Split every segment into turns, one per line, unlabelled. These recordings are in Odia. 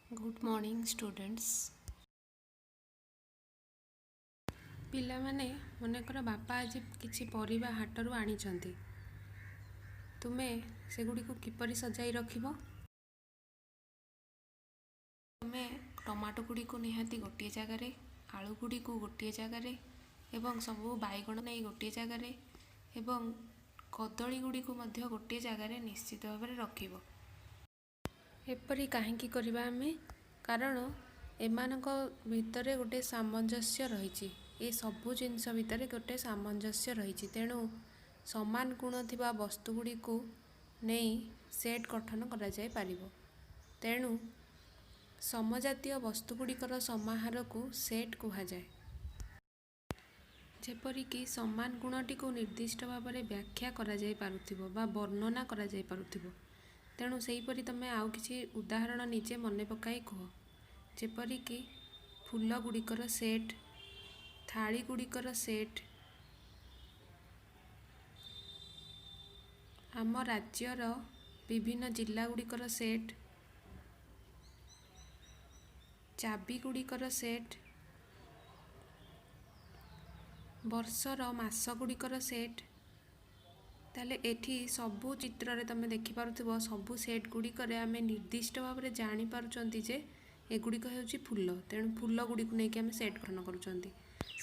Good morning students. ପିଲାମାନେ, ମନେକର ବାପା ଆଜି କିଛି ପରିବା ହାଟରୁ ଆଣିଛନ୍ତି, ତୁମେ ସେଗୁଡ଼ିକୁ କିପରି ସଜାଇ ରଖିବ? ତୁମେ ଟମାଟୋ ଗୁଡ଼ିକୁ ନିହାତି ଗୋଟିଏ ଜାଗାରେ, ଆଳୁ ଗୁଡ଼ିକୁ ଗୋଟିଏ ଜାଗାରେ ଏବଂ ସବୁ ବାଇଗଣ ନେଇ ଗୋଟିଏ ଜାଗାରେ ଏବଂ କଦଳୀ ଗୁଡ଼ିକୁ ମଧ୍ୟ ଗୋଟିଏ ଜାଗାରେ ନିଶ୍ଚିତ ଭାବରେ ରଖିବ। ଏପରି କାହିଁକି କରିବା ଆମେ? କାରଣ ଏମାନଙ୍କ ଭିତରେ ଗୋଟେ ସାମଞ୍ଜସ୍ୟ ରହିଛି। ଏ ସବୁ ଜିନିଷ ଭିତରେ ଗୋଟେ ସାମଞ୍ଜସ୍ୟ ରହିଛି। ତେଣୁ ସମାନ ଗୁଣ ଥିବା ବସ୍ତୁ ଗୁଡ଼ିକୁ ନେଇ ସେଟ୍ ଗଠନ କରାଯାଇପାରିବ। ତେଣୁ ସମଜାତୀୟ ବସ୍ତୁ ଗୁଡ଼ିକର ସମାହାରକୁ ସେଟ୍ କୁହାଯାଏ। ଯେପରିକି ସମାନ ଗୁଣଟିକୁ ନିର୍ଦ୍ଦିଷ୍ଟ ଭାବରେ ବ୍ୟାଖ୍ୟା କରାଯାଇପାରୁଥିବ ବା ବର୍ଣ୍ଣନା କରାଯାଇପାରୁଥିବ। ତେଣୁ ସେହିପରି ତୁମେ ଆଉ କିଛି ଉଦାହରଣ ନିଜେ ମନେ ପକାଇ କୁହ। ଯେପରିକି ଫୁଲ ଗୁଡ଼ିକର ସେଟ୍, ଥାଳି ଗୁଡ଼ିକର ସେଟ୍, ଆମ ରାଜ୍ୟର ବିଭିନ୍ନ ଜିଲ୍ଲା ଗୁଡ଼ିକର ସେଟ୍, ଚାବି ଗୁଡ଼ିକର ସେଟ୍, ବର୍ଷର ମାସ ଗୁଡ଼ିକର ସେଟ୍। ତାହେଲେ ଏଠି ସବୁ ଚିତ୍ରରେ ତୁମେ ଦେଖିପାରୁଥିବ, ସବୁ ସେଟ୍ ଗୁଡ଼ିକରେ ଆମେ ନିର୍ଦ୍ଦିଷ୍ଟ ଭାବରେ ଜାଣିପାରୁଛନ୍ତି ଯେ ଏଗୁଡ଼ିକ ହେଉଛି ଫୁଲ। ତେଣୁ ଫୁଲ ଗୁଡ଼ିକୁ ନେଇକି ଆମେ ସେଟ୍ ଗଠନ କରୁଛନ୍ତି।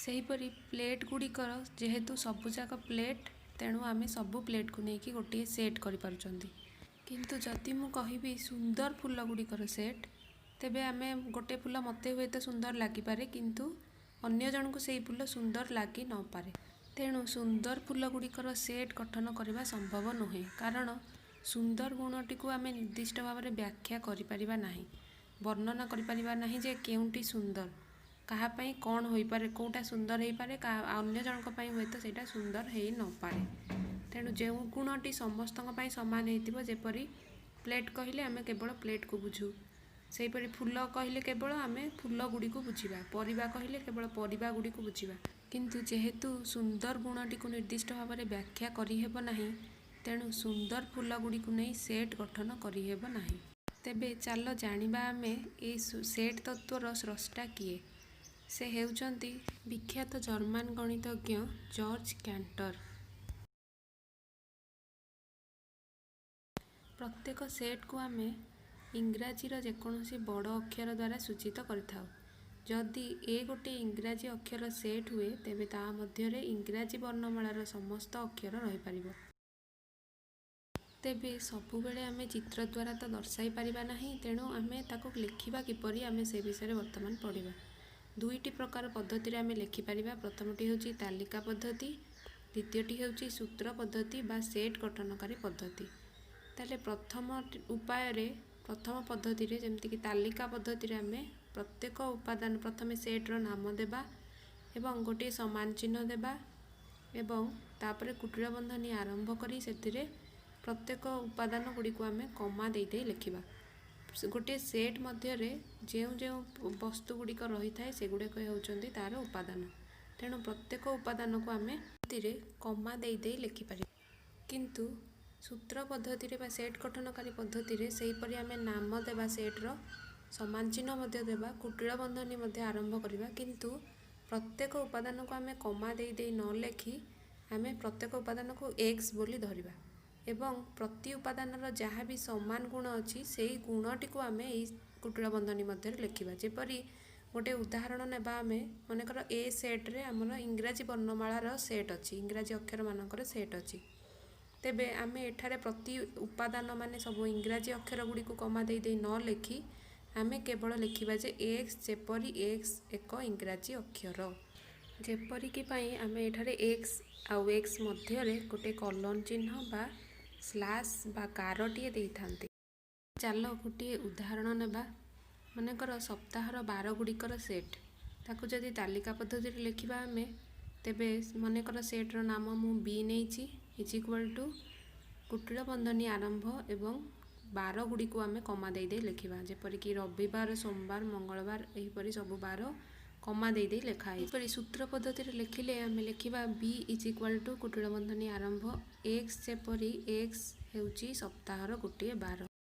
ସେହିପରି ପ୍ଲେଟ୍ ଗୁଡ଼ିକର ଯେହେତୁ ସବୁଯାକ ପ୍ଲେଟ୍, ତେଣୁ ଆମେ ସବୁ ପ୍ଲେଟ୍କୁ ନେଇକି ଗୋଟିଏ ସେଟ୍ କରିପାରୁଛନ୍ତି। କିନ୍ତୁ ଯଦି ମୁଁ କହିବି ସୁନ୍ଦର ଫୁଲ ଗୁଡ଼ିକର ସେଟ୍, ତେବେ ଆମେ ଗୋଟେ ଫୁଲ ମୋତେ ହୁଏତ ସୁନ୍ଦର ଲାଗିପାରେ, କିନ୍ତୁ ଅନ୍ୟ ଜଣଙ୍କୁ ସେଇ ଫୁଲ ସୁନ୍ଦର ଲାଗି ନପାରେ। ତେଣୁ ସୁନ୍ଦର ଫୁଲ ଗୁଡ଼ିକର ସେଟ୍ ଗଠନ କରିବା ସମ୍ଭବ ନୁହେଁ, କାରଣ ସୁନ୍ଦର ଗୁଣଟିକୁ ଆମେ ନିର୍ଦ୍ଦିଷ୍ଟ ଭାବରେ ବ୍ୟାଖ୍ୟା କରିପାରିବା ନାହିଁ, ବର୍ଣ୍ଣନା କରିପାରିବା ନାହିଁ ଯେ କେଉଁଟି ସୁନ୍ଦର, କାହା ପାଇଁ କ'ଣ ହୋଇପାରେ, କେଉଁଟା ସୁନ୍ଦର ହେଇପାରେ, କାହା ଅନ୍ୟ ଜଣଙ୍କ ପାଇଁ ହୁଏତ ସେଇଟା ସୁନ୍ଦର ହେଇନପାରେ। ତେଣୁ ଯେଉଁ ଗୁଣଟି ସମସ୍ତଙ୍କ ପାଇଁ ସମାନ ହେଇଥିବ, ଯେପରି ପ୍ଲେଟ୍ କହିଲେ ଆମେ କେବଳ ପ୍ଲେଟ୍କୁ ବୁଝୁ, ସେହିପରି ଫୁଲ କହିଲେ କେବଳ ଆମେ ଫୁଲ ଗୁଡ଼ିକୁ ବୁଝିବା, ପରିବା କହିଲେ କେବଳ ପରିବା ଗୁଡ଼ିକୁ ବୁଝିବା। କିନ୍ତୁ ଯେହେତୁ ସୁନ୍ଦର ଗୁଣଟିକୁ ନିର୍ଦ୍ଦିଷ୍ଟ ଭାବରେ ବ୍ୟାଖ୍ୟା କରିହେବ ନାହିଁ, ତେଣୁ ସୁନ୍ଦର ଫୁଲ ଗୁଡ଼ିକୁ ନେଇ ସେଟ୍ ଗଠନ କରିହେବ ନାହିଁ। ତେବେ ଚାଲ ଜାଣିବା ଆମେ ଏଇ ସେଟ୍ ତତ୍ତ୍ୱର ସ୍ରଷ୍ଟା କିଏ। ସେ ହେଉଛନ୍ତି ବିଖ୍ୟାତ ଜର୍ମାନ ଗଣିତଜ୍ଞ ଜର୍ଜ କ୍ୟାଣ୍ଟର। ପ୍ରତ୍ୟେକ ସେଟ୍କୁ ଆମେ ଇଂରାଜୀର ଯେକୌଣସି ବଡ଼ ଅକ୍ଷର ଦ୍ୱାରା ସୂଚିତ କରିଥାଉ। ଯଦି ଏ ଗୋଟିଏ ଇଂରାଜୀ ଅକ୍ଷର ସେଟ୍ ହୁଏ, ତେବେ ତା ମଧ୍ୟରେ ଇଂରାଜୀ ବର୍ଣ୍ଣମାଳାର ସମସ୍ତ ଅକ୍ଷର ରହିପାରିବ। ତେବେ ସବୁବେଳେ ଆମେ ଚିତ୍ର ଦ୍ୱାରା ତ ଦର୍ଶାଇ ପାରିବା ନାହିଁ, ତେଣୁ ଆମେ ତାକୁ ଲେଖିବା କିପରି, ଆମେ ସେ ବିଷୟରେ ବର୍ତ୍ତମାନ ପଢ଼ିବା। ଦୁଇଟି ପ୍ରକାର ପଦ୍ଧତିରେ ଆମେ ଲେଖିପାରିବା। ପ୍ରଥମଟି ହେଉଛି ତାଲିକା ପଦ୍ଧତି, ଦ୍ୱିତୀୟଟି ହେଉଛି ସୂତ୍ର ପଦ୍ଧତି ବା ସେଟ୍ ଗଠନକାରୀ ପଦ୍ଧତି। ତାହେଲେ ପ୍ରଥମ ଉପାୟରେ, ପ୍ରଥମ ପଦ୍ଧତିରେ, ଯେମିତିକି ତାଲିକା ପଦ୍ଧତିରେ, ଆମେ ପ୍ରତ୍ୟେକ ଉପାଦାନ ପ୍ରଥମେ ସେଟ୍ର ନାମ ଦେବା ଏବଂ ଗୋଟିଏ ସମାନ ଚିହ୍ନ ଦେବା ଏବଂ ତାପରେ କୁଟିଳ ବନ୍ଧନୀ ଆରମ୍ଭ କରି ସେଥିରେ ପ୍ରତ୍ୟେକ ଉପାଦାନ ଗୁଡ଼ିକୁ ଆମେ କମା ଦେଇ ଦେଇ ଲେଖିବା। ଗୋଟିଏ ସେଟ୍ ମଧ୍ୟରେ ଯେଉଁ ଯେଉଁ ବସ୍ତୁ ଗୁଡ଼ିକ ରହିଥାଏ, ସେଗୁଡ଼ିକ ହେଉଛନ୍ତି ତା'ର ଉପାଦାନ। ତେଣୁ ପ୍ରତ୍ୟେକ ଉପାଦାନକୁ ଆମେ ଏଥିରେ କମା ଦେଇ ଦେଇ ଲେଖିପାରିବା। କିନ୍ତୁ ସୂତ୍ର ପଦ୍ଧତିରେ ବା ସେଟ୍ ଗଠନକାରୀ ପଦ୍ଧତିରେ ସେହିପରି ଆମେ ନାମ ଦେବା ସେଟ୍ର, ସମାନ ଚିହ୍ନ ମଧ୍ୟ ଦେବା, କୁଟିଳ ବନ୍ଧନୀ ମଧ୍ୟ ଆରମ୍ଭ କରିବା, କିନ୍ତୁ ପ୍ରତ୍ୟେକ ଉପାଦାନକୁ ଆମେ କମା ଦେଇ ଦେଇ ନ ଲେଖି ଆମେ ପ୍ରତ୍ୟେକ ଉପାଦାନକୁ ଏକ୍ସ ବୋଲି ଧରିବା ଏବଂ ପ୍ରତି ଉପାଦାନର ଯାହା ବି ସମାନ ଗୁଣ ଅଛି, ସେଇ ଗୁଣଟିକୁ ଆମେ ଏଇ କୁଟିଳ ବନ୍ଧନୀ ମଧ୍ୟରେ ଲେଖିବା। ଯେପରି ଗୋଟେ ଉଦାହରଣ ନେବା ଆମେ। ମନେକର ଏ ସେଟ୍ରେ ଆମର ଇଂରାଜୀ ବର୍ଣ୍ଣମାଳାର ସେଟ୍ ଅଛି, ଇଂରାଜୀ ଅକ୍ଷରମାନଙ୍କର ସେଟ୍ ଅଛି। ତେବେ ଆମେ ଏଠାରେ ପ୍ରତି ଉପାଦାନ ମାନେ ସବୁ ଇଂରାଜୀ ଅକ୍ଷର ଗୁଡ଼ିକୁ କମା ଦେଇ ଦେଇ ନ ଲେଖି ଆମେ କେବଳ ଲେଖିବା ଯେ ଏକ୍ସ, ଯେପରି ଏକ୍ସ ଏକ ଇଂରାଜୀ ଅକ୍ଷର। ଯେପରିକି ପାଇଁ ଆମେ ଏଠାରେ ଏକ୍ସ ଆଉ ଏକ୍ସ ମଧ୍ୟରେ ଗୋଟେ କଲନ୍ ଚିହ୍ନ ବା ସ୍ଲାସ୍ ବା ଗାରଟିଏ ଦେଇଥାନ୍ତି। ଚାଲ ଗୋଟିଏ ଉଦାହରଣ ନେବା। ମନେକର ସପ୍ତାହର ବାର ଗୁଡ଼ିକର ସେଟ୍। ତାକୁ ଯଦି ତାଲିକା ପଦ୍ଧତିରେ ଲେଖିବା ଆମେ, ତେବେ ମନେକର ସେଟ୍ର ନାମ ମୁଁ ବି ନେଇଛି, is equal to କୁଟିଳ ବନ୍ଧନୀ ଆରମ୍ଭ ଏବଂ ବାର ଗୁଡ଼ିକୁ ଆମେ କମା ଦେଇ ଦେଇ ଲେଖିବା। ଯେପରିକି ରବିବାର, ସୋମବାର, ମଙ୍ଗଳବାର, ଏହିପରି ସବୁ ବାର କମା ଦେଇ ଦେଇ ଲେଖା ହେଇଛି। ଏପରି ସୂତ୍ର ପଦ୍ଧତିରେ ଲେଖିଲେ ଆମେ ଲେଖିବା ବି is equal to କୁଟିଳ ବନ୍ଧନୀ ଆରମ୍ଭ ଏକ୍ସ, ଯେପରି ଏକ୍ସ ହେଉଛି ସପ୍ତାହର ଗୋଟିଏ ବାର।